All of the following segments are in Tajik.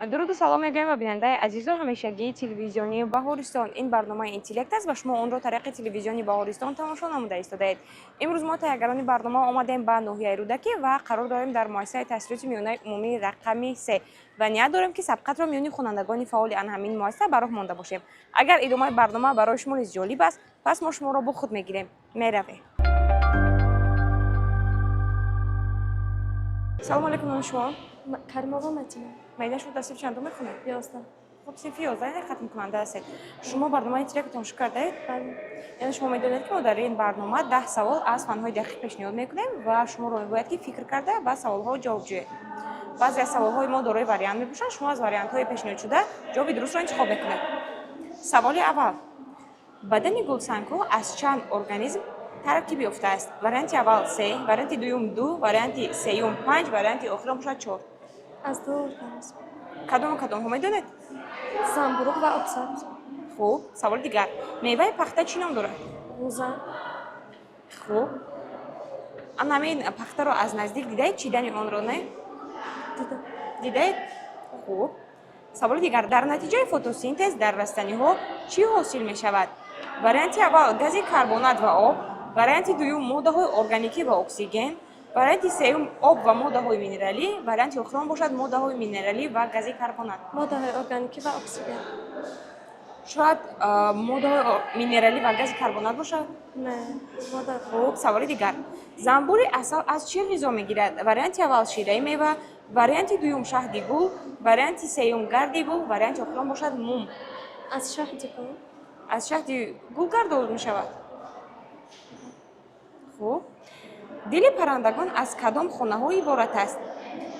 Дуруду салом мегӯем ба бинандаи азизу ҳамешагии телевизиони Баҳористон. Ин барномаи Интеллект аст ва шумо онро тариқи телевизиони Баҳористон тамошо намуда истодаед. Имрӯз мо таҳиягарони барнома омадем ба ноҳияи Рӯдакӣ ва қарор дорем дар муассисаи таҳсилоти миёнаи умумии рақами 3 ва ният дорем, ки сабқатро миёни хонандагони фаъоли ан ҳамин муассиса ба роҳ монда бошем. Агар идомаи барнома барои шумо низ ҷолиб аст, пас мо шуморо бо худ мегирем. Меравем. Салому алейкум, номи шумо? Каримова Мадина. Мадина, шумо дар синфи чандум мехонед? 11. Хуб, синфи 11 яъне хатмкунанда ҳастед. Шумо барномаи Интеллектро тамошо кардаед? Бале. Яъне шумо медонед, ки мо дар ин барнома 10 савол аз фанҳои дақиқ пешниҳод мекунем ва шуморо мебояд, ки фикр карда ба саволҳо ҷавоб ҷӯед. Баъзе аз саволҳои мо дорои вариант мебошанд, шумо аз вариантҳои пешниҳодшуда ҷавоби дурустро интихоб мекунед. Саволи аввал. Бадани гулсангҳо аз чанд организм таркиб ёфтааст? Варианти аввал се, варианти дуюм ду, варианти сеюм панҷ, варианти охирон бошад чор. Аз ду организм. Кадому кадомҳо, медонед? Замбуруғ ва обсабз. Хуб, саволи дигар. Меваи пахта чӣ ном дорад? Ғӯза. Хуб, ан ҳамин пахтаро аз наздик дидаед, чидани онро, не? Дидам. Дидаед? Хуб, саволи дигар. Дар натиҷаи фотосинтез дар растаниҳо чӣ ҳосил мешавад? Варианти аввал гази карбонат ва об, варианти дуюм моддаҳои органикӣ ва оксиген, варианти сеюм об ва моддаҳои минералӣ, варианти охирон бошад моддаҳои минералӣ ва гази карбонат. Моддаҳои органикӣ ва оксиген. Шояд моддаҳои минералӣ ва гази карбонат бошад? Не, модда. Хуб, саволи дигар. Замбури асал аз чӣ ғизо мегирад? Варианти аввал шираи мева, варианти дуюм шаҳди гул, варианти сеюм гарди гул, варианти охирон бошад мум. Аз шаҳди гул. Аз шаҳди гул гард мешавад? Хуб, дили паррандагон аз кадом хонаҳо иборат аст?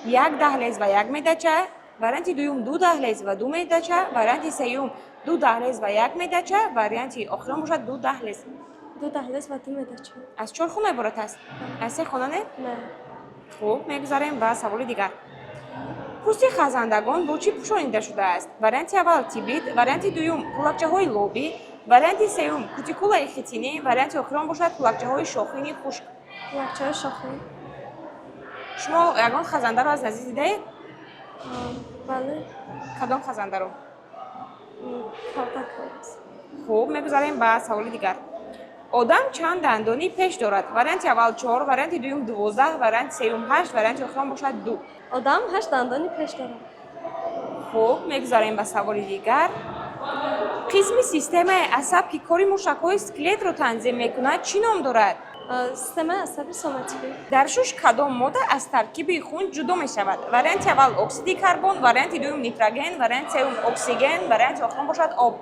Як даҳлез ва як меъдача, варианти дуюм ду даҳлез ва ду меъдача, варианти сеюм ду даҳлез ва як меъдача, варианти охирон бошад ду даҳлез. Ду даҳлез ва ду меъдача. Аз чор хона иборат аст, аз се хона не? Не. Хуб, мегузарем ба саволи дигар. Пӯсти хазандагон бо чӣ пӯшонида шудааст? Варианти аввал тибит, варианти дуюм пӯлакчаҳои лобӣ, варианти сеюм кутикулаи хитинӣ, варианти охирон бошад пӯлакчаҳои шохини хушк. Пӯлакчаҳои шохин. Шумо ягон хазандаро аз наздик дидаед? Бале. Кадом хазандаро? Калтакҳост. Хуб, мегузарем ба саволи дигар. Одам чанд дандони пеш дорад? Варианти аввал чор, варианти дуюм 12, варианти сеюм ҳашт, варианти охирон бошад ду. Одам ҳашт дандони пеш дорад. Хуб, мегузарем ба саволи дигар. Қисми системаи асаб, ки кори мушакҳои скелетро танзим мекунад, чӣ ном дорад? Системаи асаби соматикӣ. Дар шуш кадом модда аз таркиби хун ҷудо мешавад? Варианти аввал оксиди карбон, варианти дуюм нитроген, варианти сеюм оксиген, варианти охирон бошад об.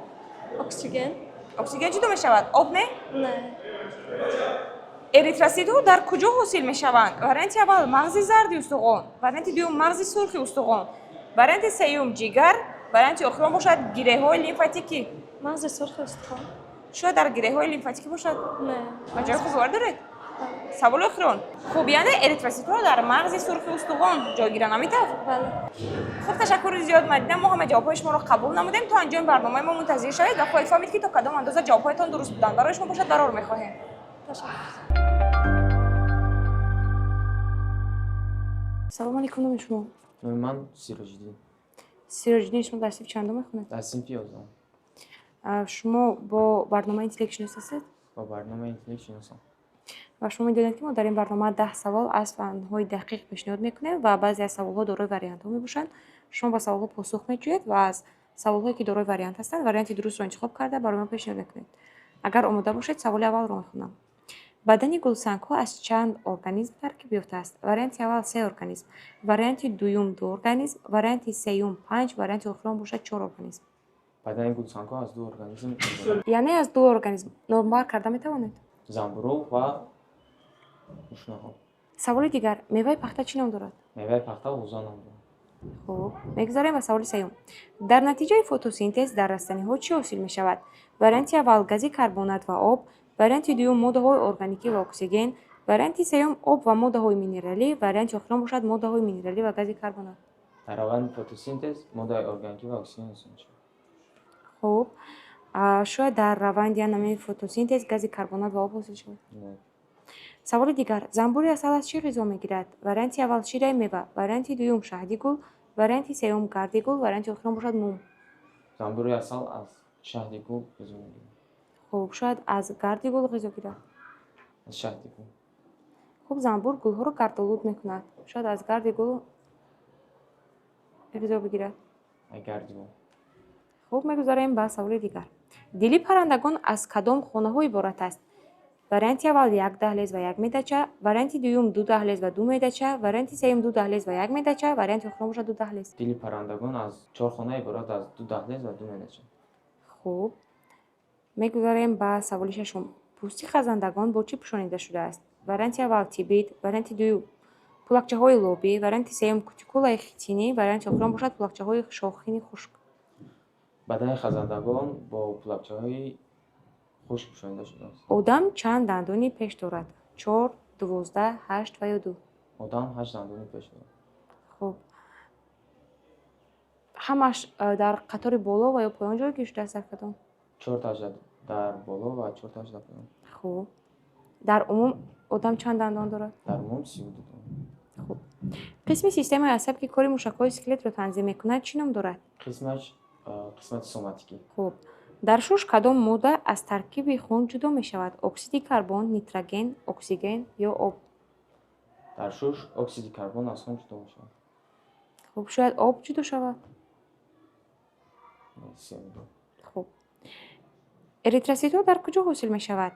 Оксиген. Оксиген ҷудо мешавад, об не? Не. Эритроситҳо дар куҷо ҳосил мешаванд? Варианти аввал мағзи зарди устухон, варианти дуюм мағзи сурхи устухон, варианти сеюм ҷигар, варианти охирон бошад гиреҳҳои лимфатикӣ. Мағзи сурхи устухон. Шояд дар гиреҳҳои лимфатикӣ бошад? Не. Ба ҷои хуб бовар доред? Бале. Саволи охирон. Хуб, яъне эритроситҳо дар мағзи сурхи устухон ҷойгиранд, ҳамин тавр? Бале. Хуб, ташаккури зиёд, Мадина. Мо ҳама ҷавобҳои шуморо қабул намудем. То анҷоми барномаи мо мунтазир шавед ва хоҳед фаҳмид, ки то кадом андоза ҷавобҳоятон дуруст буданд. Барои шумо бошад барор мехоҳем. Ташаккур. Салому алейкум, номи шумо? Номи ман Сироҷиддин. Сироҷиддин, шумо дар синфи чандум мехонед? Дар синфи 11-ум. Шумо бо барномаи Интеллект шинос ҳастед? Бо барномаи Интеллект шиносам. Ва шумо медонед, ки мо дар ин барнома 10 савол аз фанҳои дақиқ пешниҳод мекунем ва баъзе аз саволҳо дорои вариантҳо мебошанд. Шумо ба саволҳо посух меҷӯед ва аз саволҳое, ки дорои вариант ҳастанд, варианти дурустро интихоб карда барои мо пешниҳод мекунед. Агар омода бошед, саволи аввалро мехонам. Бадани гулсангҳо аз чанд организм таркиб ёфтааст? Варианти аввал се организм, варианти дуюм ду организм, варианти сеюм панҷ, варианти охирон бошад чор организм. Бадани гулсангҳо аз ду организм иборат. Яъне аз ду организм. Номбар карда метавонед? Замбуруғ ва ушнаҳо. Саволи дигар. Меваи пахта чӣ ном дорад? Меваи пахта ғӯза ном дорад. Хуб, мегузарем ба саволи сеюм. Дар натиҷаи фотосинтез дар растаниҳо чӣ ҳосил мешавад? Варианти аввал гази карбонат ва об, варианти дуюм моддаҳои органикӣ ва оксиген, варианти сеюм об ва моддаҳои минералӣ, варианти охирон бошад моддаҳои минералӣ ва гази карбонат. Дар раванди фотосинтез моддаҳои органикӣ ва оксиген ҳосил мешавад. Хуб, шояд дар раванди ҳамин фотосинтез гази карбонат ва об ҳосил шавад? Не. Саволи дигар. Замбури асал аз чӣ ғизо мегирад? Варианти аввал шираи мева, варианти дуюм шаҳди гул, Варианти сеюм гарди гул, варианти охирон бошад мум. Занбури асал аз шаҳди гул ғизо мегирад. Хуб, шояд аз гарди гул ғизо гирад. Аз шаҳди гул. Хуб, занбур гулҳоро гардолуд мекунад. Шояд аз гарди гул ғизо бигирад. Аз гарди гул. Хуб, мегузарем ба саволи дигар. Дили паррандагон аз кадом хонаҳо иборат аст? Варианти аввал як даҳлез ва як меъдача, варианти дуюм ду даҳлез ва ду меъдача, варианти сеюм ду даҳлез ва як меъдача, варианти охирон бошад ду даҳлез. Дили паррандагон аз чор хона иборат аз ду даҳлез ва ду меъдача. Хуб, мегузарем ба саволи шашум. Пӯсти хазандагон бо чӣ пӯшонида шудааст? Варианти аввал тибит, варианти дуюм пулакчаҳои лобӣ, варианти сеюм кутикулаи хитинӣ, варианти охирон бошад пулакчаҳои шохини хушк. Бадани хазандагон бо пулакчаҳои хушк пӯшонида шудааст. Одам чанд дандони пеш дорад? Чор, 12, ҳашт ва ё ду? Одам ҳашт дандони пеш дорад. Хуб, ҳамаш дар қатори боло ва ё поён ҷойгир шудааст, дар кадом? Чорташ дар боло ва чорташ дар поён. Хуб, дар умум одам чанд дандон дорад? Дар умум 32 дона. Хуб, қисми системаи асаб, ки кори мушакҳои скелетро танзим мекунад, чӣ ном дорад? Қисмаш қисмати соматикӣ. Хуб, дар шуш кадом модда аз таркиби хун ҷудо мешавад? Оксиди карбон, нитроген, оксиген ё об? Дар шуш оксиди карбон аз хун ҷудо мешавад. Хуб, шояд об ҷудо шавад? СО2. Хуб, эритроситҳо дар куҷо ҳосил мешавад?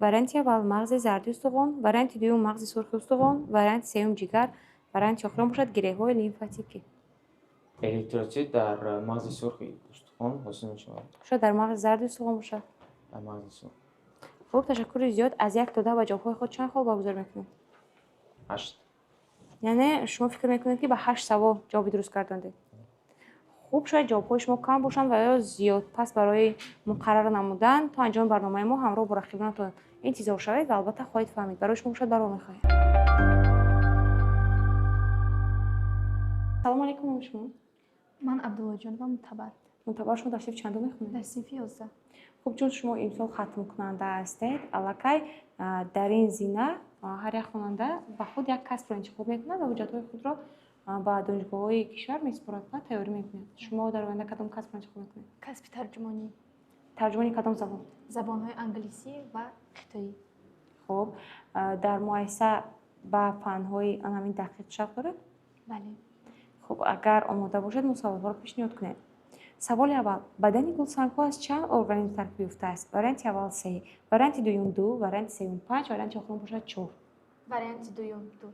Варианти аввал мағзи зарди устухон, варианти дуюм мағзи сурхи устухон, варианти сеюм ҷигар, варианти охирон бошад гиреҳҳои лимфатикӣ. Эритросит дар мағзи сурхи устухон ҳосил мешавад. Шояд дар мағзи зарди устухон бошад? Дар мағзи сурх. Хуб, ташаккури зиёд. Аз 1 то 10 ба ҷавобҳои худ чанд хол баргузор мекунед? 8. Яъне шумо фикр мекунед, ки ба ҳашт савол ҷавоби дуруст гардондед? Хуб, шояд ҷавобҳои шумо кам бошанд ва ё зиёд. Пас барои муқаррар намудан то анҷоми барномаи мо ҳамроҳ бо рақибонатон интизор шавед ва албатта хоҳед фаҳмид. Барои шумо бошад барор мехоҳем. Салому алайкум, номи шумо? Ман Абдуллоҷонова Мутабар. Мутабар, шумо дар синфи чандум мехонед? Дар синфи 11. Хуб, чун шумо имсол хатмкунанда ҳастед, аллакай дар ин зина ҳар як хонанда ба худ як касбро интихоб мекунад ва ҳуҷҷатҳои худро ба донишгоҳҳои кишвар месупорад ва тайёрӣ мекунад. Шумо дар оянда кадом касбро интихоб мекунед? Касби тарҷумонӣ. Тарҷумони кадом забон? Забонҳои англисӣ ва хитоӣ. Хуб, дар муассиса ба фанҳои ҳамин дақиқ шавқ доред? Бале. Хуб, агар омода бошед, мо саволҳоро пешниҳод кунем. Саволи аввал: бадани гулсангҳо аз чанд организм таркиб ёфтааст? Варианти аввал се, варианти дуюм ду, варианти сеюм панҷ, варианти охирон бошад чор. Варианти дуюм ду.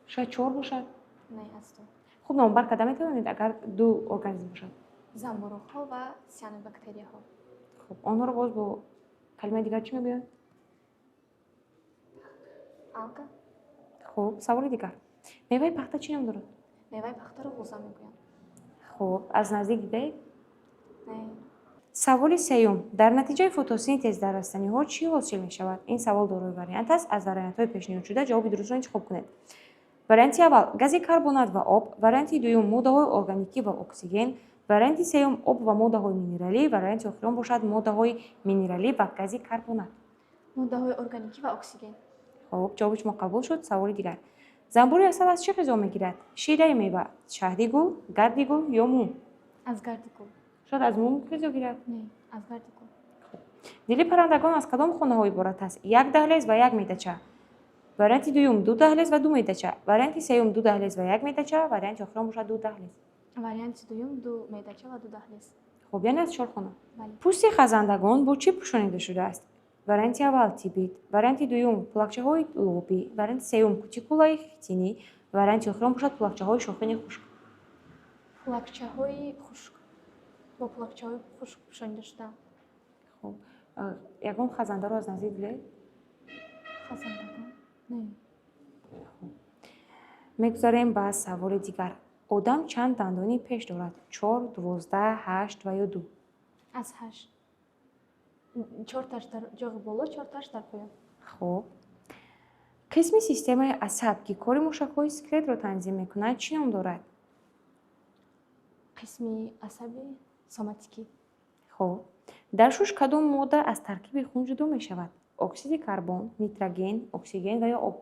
Шояд чор бошад? Не, аз ду. Хуб, номбар карда метавонед, агар ду организм бошад? Занбуруғҳо ва сианобактерияҳо. Хуб, онҳоро боз бо калимаи дигар чӣ мегӯянд? Алга. Хуб, саволи дигар: меваи пахта чӣ ном дорад? Меваи пахтаро ғӯза мегӯянд. Хуб, аз наздик дидаед? Не. Саволи сеюм: дар натиҷаи фотосинтез дар растаниҳо чӣ ҳосил мешавад? Ин савол дорои вариант аст. Аз вариантҳои пешниҳодшуда ҷавоби дурустро интихоб кунед. Варианти аввал гази карбонат ва об, варианти дуюм моддаҳои органикӣ ва оксиген, варианти сеюм об ва моддаҳои минералӣ, варианти охирон бошад моддаҳои минералӣ ва гази карбонат. Моддаҳои органикӣ ва оксиген. Хуб, ҷавоби шумо қабул шуд. Саволи дигар: занбури асал аз чӣ ғизо мегирад? Шираи мева, шаҳди гул, гарди гул ё мум? Аз гарди гул. Шояд аз мум ғизо гирад? Не, аз гарди гул. Дили паррандагон аз кадом хонаҳо иборат аст? Як даҳлез ва як меъдача, варианти дуюм ду даҳлез ва ду меъдача, варианти сеюм ду даҳлез ва як меъдача, варианти охирон бошад ду даҳлез. Варианти дуюм ду меъдача ва ду даҳлез. Хуб, яъне аз чор хона. Бале. Пӯсти хазандагон бо чӣ пӯшонида шудааст? Варианти аввал тибит, варианти дуюм пулакчаҳои лобӣ, варианти сеюм кутикулаи хитинӣ, варианти охирон бошад пулакчаҳои шохини хушк. Пулакчаҳои хушк, бо пулакчаҳои хушк пӯшонида шудаанд. Хуб, ягон хазандаро аз наздик дидаед? Хазандагон, не. Мегузарем ба саволи дигар: одам чанд дандони пеш дорад? Чор, 12, ҳашт ва ё ду? Аз ҳашт. Чорташ дар ҷоғи боло, чорташ дар поён. Хуб, қисми системаи асаб, ки кори мушакҳои скелетро танзим мекунад, чӣ ном дорад? Қисми асаби соматикӣ. Хуб, дар шуш кадом модда аз таркиби хун ҷудо мешавад? Оксиди карбон, нитроген, оксиген ва ё об?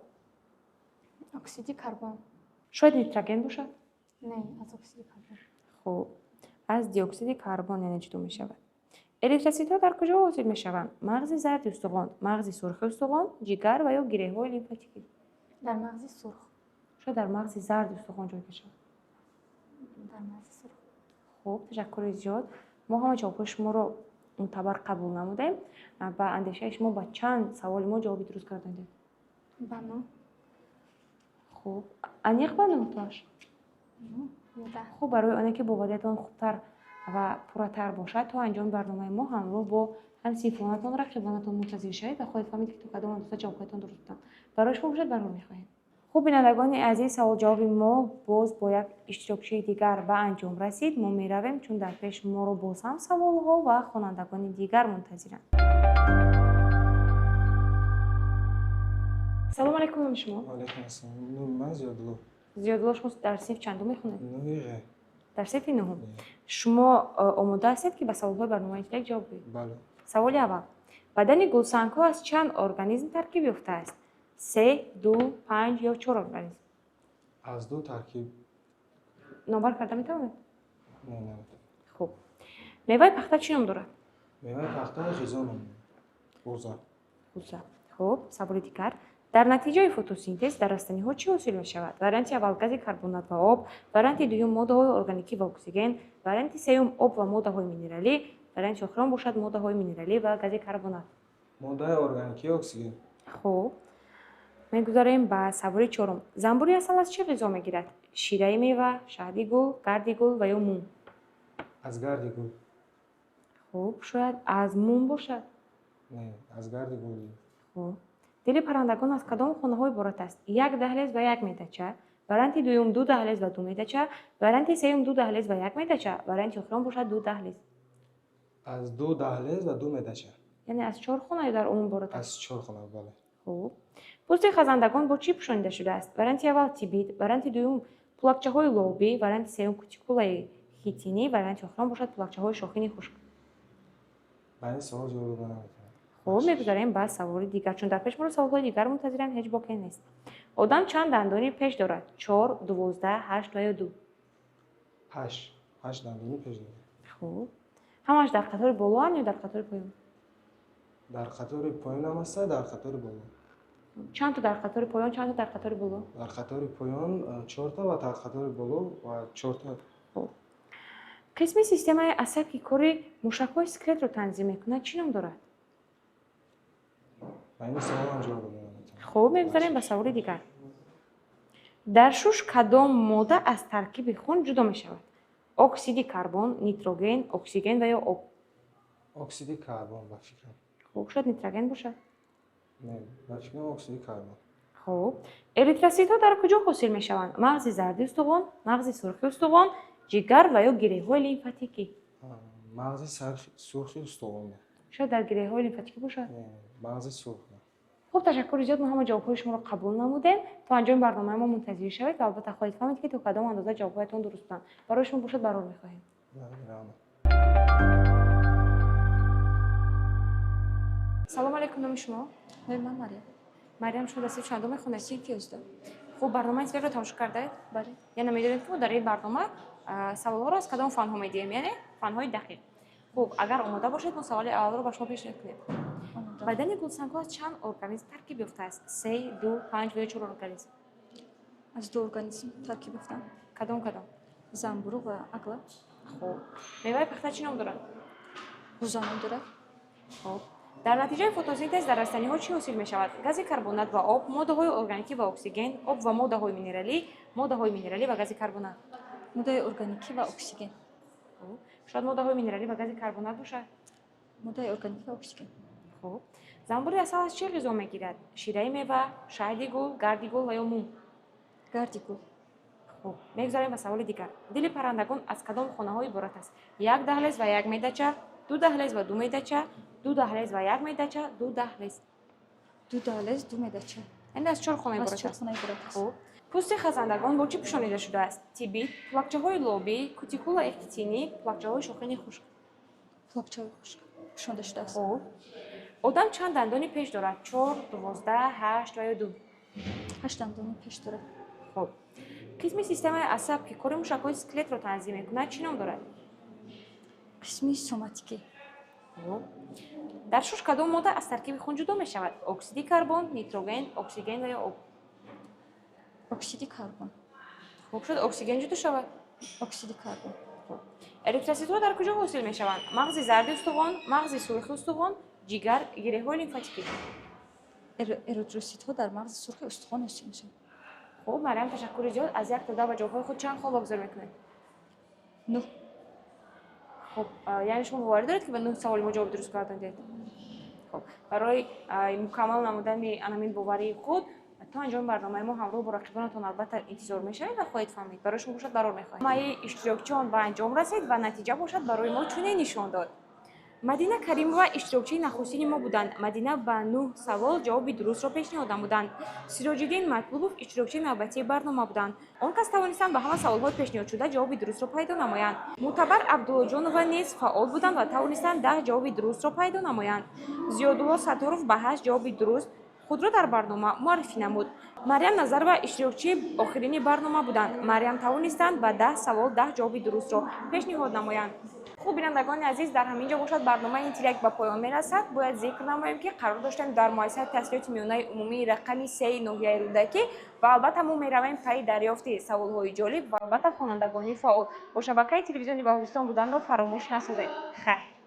Оксиди карбон. Шояд нитроген бошад? Не, аз оксиди карбон. Хуб, аз диоксиди карбон яъне ҷудо мешавад. Эритроситҳо дар куҷо ҳосил мешаванд? Мағзи зарди устухон, мағзи сурхи устухон, ҷигар ва ё гиреҳҳои лимфатикӣ? Дар мағзи сурх. Шояд дар мағзи зарди устухон ҷойгир шавад. Дар мағзи сурх. Хуб, ташаккури зиёд. Мо ҳама ҷавобҳои шуморо мӯътабар қабул намудем. Ба андешаи шумо ба чанд саволи мо ҷавоби дуруст гардондед? Ба 9. Хуб, аниқ ба нӯҳтоаш? 9 ё 10. Хуб, барои оне ки бовариятон хубтар ва пурратар бошад, то анҷоми барномаи мо ҳамроҳ бо ҳамсинфонатон, рақибонатон мунтазир шавед ва хоҳед фаҳмид, ки то кадом андоза ҷавобҳоятон дуруст буданд. Барои шумо бошад, барор мехоҳем. Хуб, бинандагони азиз, саволҷавоби мо боз бо як иштирокчии дигар ба анҷом расид. Мо меравем, чун дар пеш моро боз ҳам саволҳо ва хонандагони дигар мунтазиранд. Салому алайкум, номи шумо? Алайкум ассалом. Номи ман Зиёдулло. Зиёдулло, шумо дар синф чандум мехонед? Нӯҳи Ғ. Дар синфи нӯҳум. Шумо омода ҳастед, ки ба саволҳои барномаи интеллект ҷавоб гӯед? Бале. Саволи аввал. Бадани гулсангҳо аз чанд организм таркиб ёфтааст? Се, ду, панҷ ё чор организм? Аз ду таркиб. Номбар карда метавонед? Не, наметавонам. Хуб. Меваи пахта чӣ ном дорад? Меваи пахта ғизо ном дорад. Ғӯза. Ғӯза. Хуб, саволи дигар. Дар натиҷаи фотосинтез дар растаниҳо чӣ ҳосил мешавад? Варианти аввал гази карбонат ва об, варианти дуюм моддаҳои органикӣ ва оксиген, варианти сеюм об ва моддаҳои минералӣ, варианти охирон бошад моддаҳои минералӣ ва гази карбонат. Моддаи органикӣ оксиген. Хуб, мегузарем ба саволи чорум. Занбури асал аз чӣ ғизо мегирад? Шираи мева, шаҳди гул, гарди гул ва ё мум? Аз гарди гул. Хуб, шояд аз мум бошад? Не, аз гарди гул. Хуб. Дили паррандагон аз кадом хонаҳо иборат аст? Як даҳлез ва як меъдача, варианти дуюм ду даҳлез ва ду меъдача, варианти сеюм ду даҳлез ва як меъдача, варианти охирон бошад ду даҳлез. Аз ду даҳлез ва ду меъдача. Яъне аз чор хона ё дар умум иборат аст? Аз чор хона, бале. Хуб. Пӯсти хазандагон бо чӣ пӯшонида шудааст? Варианти аввал тибит, варианти дуюм пулакчаҳои лобӣ, варианти сеюм кутикулаи хитинӣ, варианти охирон бошад пулакчаҳои шохини хушк. Ба ин савол ҷавоб дода наметавонам. Хуб, мегузарем ба саволи дигар, чун дар пеш моро саволҳои дигар мунтазиранд, ҳеҷ боке нест. Одам чанд дандони пеш дорад? Чор, 12, ҳашт ва ё ду? Ҳашт. Ҳашт дандони пеш дорад. Хуб. Ҳамааш дар қатори болоанд ё дар қатори поён? Дар қатори поён ҳам ҳаста, дар қатори боло. Чанд то дар қатори поён, чанд то дар қатори боло? Дар қатори поён чорта ва дар қатори боло ва чорта. Хуб. Қисми системаи асаб, ки кори мушакҳои скелетро танзим мекунад, чӣ ном дорад? Ба ин саволам ҷавоб дода наметавонам. Хуб, мегузарем ба саволи дигар. Дар шуш кадом модда аз таркиби хун ҷудо мешавад? Оксиди карбон, нитроген, оксиген ва ё об? Оксиди карбон, ба фикрам. Хуб, шояд нитроген бошад? Не, ба фикрам оксиди карбон. Хуб. Эритроситҳо дар куҷо ҳосил мешаванд? Мағзи зарди устухон, мағзи сурхи устухон, ҷигар ва ё гиреҳҳои лимфатикӣ? Мағзи сурхи устухон. Шояд дар гиреҳҳои лимфатикӣ бошад? Не, мағзи сурх. Хуб, ташаккури зиёд, мо ҳама ҷавобҳои шуморо қабул намудем. То анҷоми барномаи мо мунтазир шавед ва албатта хоҳед фаҳмид, ки то кадом андоза ҷавобҳоятон дуруст буданд. Барои шумо бошад, барор мехоҳем. Салому алайкум, номи шумо? Номи ман Марьям. Марьям, шумо дар синфи чандум мехонед? Синфи 11. Хуб, барномаи интеллектро тамошо кардаед? Бале. Яъне медонед, ки мо дар ин барнома саволҳоро аз кадом фанҳо медиҳем, яъне фанҳои дақиқ. Хуб, агар омода бошед, мо саволи аввалро ба шумо пешниҳод кунем. Бадани гулсангҳо аз чанд организм таркиб ёфтааст? Се, ду, панҷ ва ё чор организм? Аз ду организм таркиб ёфтаанд. Кадом кадом? Занбуруғ ва агла. Хуб. Меваи пахта чӣ ном дорад? Ғӯза ном дорад. Хуб. Дар натиҷаи фотосинтез дар растаниҳо чӣ ҳосил мешавад? Гази карбонат ва об, моддаҳои органикӣ ва оксиген, об ва моддаҳои минералӣ, моддаҳои минералӣ ва гази карбонат. Моддаи органикӣ ва оксиген. Хуб. Шояд моддаҳои минералӣ ва гази карбонат бошад? Моддаи органикӣ ва оксиген. Хуб. Занбури асал аз чӣ ғизо мегирад? Шираи мева, шаҳди гул, гарди гул ва ё мум? Гарди гул. Хуб, мегузарем ба саволи дигар. Дили паррандагон аз кадом хонаҳо иборат аст? Як даҳлез ва як меъдача, ду даҳлез ва ду меъдача, ду даҳлез ва як меъдача, ду даҳлез. Ду даҳлез, ду меъдача. Яъне аз чор хона Аз иборат чор аст. хона иборат аст. Хуб. Пӯсти хазандагон бо чӣ пӯшонида шудааст? Тибит, пулакчаҳои лобӣ, кутикулаи хитинӣ, пулакчаҳои шохини хушк. Пулакчаҳои хушк пӯшонда шудааст. Хуб. Одам чанд дандони пеш дорад? Чор, 12, ҳашт ва ё ду? Ҳашт дандони пеш дорад. Хуб. Қисми системаи асаб, ки кори мушакҳои скелетро танзим мекунад, чӣ ном дорад? Қисми соматикӣ. Хуб. Дар шуш кадом модда аз таркиби хун ҷудо мешавад? Оксиди карбон, нитроген, оксиген ва ё об? Оксиди карбон. Хуб шуд, оксиген ҷудо шавад. Оксиди карбон. Эритроситҳо дар куҷо ҳосил мешаванд? Мағзи зарди устухон, мағзи сурхи устухон, ҷигар, гиреҳҳои лимфатикӣ. Эритроситҳо дар мағзи сурхи устухон ҳосил мешаванд. Хуб, Марьям, ташаккури зиёд. Аз 1 то 10 ба ҷавобҳои худ чанд хол вогузор мекунед? 9. Хуб, яъне шумо боварӣ доред, ки ба нӯҳ саволи мо ҷавоби дуруст гардондед? Хуб, барои мукаммал намудани анамин боварии худ то анҷоми барномаи мо ҳамроҳ бо рақибонатон албатта интизор мешавед ва хоҳед фаҳмид. Барои шумо бошад, барор мехоҳем. Маи иштирокчиён ба анҷом расид ва натиҷа бошад, барои мо чунин нишон дод. Мадина Каримова иштирокчии нахустини мо буданд. Мадина ба нӯҳ савол ҷавоби дурустро пешниҳод намуданд. Сироҷиддин Матлубов иштирокчии навбатии барнома буданд. Он кас тавонистанд ба ҳама саволҳои пешниҳодшуда ҷавоби дурустро пайдо намоянд. Мӯътабар Абдуллоҷонова низ фаъол буданд ва тавонистанд 10 ҷавоби дурустро пайдо намоянд. Зиёдулло Сатторов ба ҳашт ҷавоби дуруст худро дар барнома муаррифӣ намуд. Марьям Назарова иштирокчии охирини барнома буданд. Марьям тавонистанд ба 10 савол 10 ҷавоби дурустро пешниҳод намоянд. Хуб, бинандагони азиз, дар ҳамин ҷо бошад, барномаи Интеллект ба поён мерасад. Бояд зикр намоем, ки қарор доштем дар муассисаи таҳсилоти миёнаи умумии рақами сеи ноҳияи Рӯдакӣ ва албатта мо меравем пайи дарёфти саволҳои ҷолиб ва албатта хонандагони фаъол. Бо шабакаи телевизиони Баҳористон буданро фаромӯш насозед. Хайр.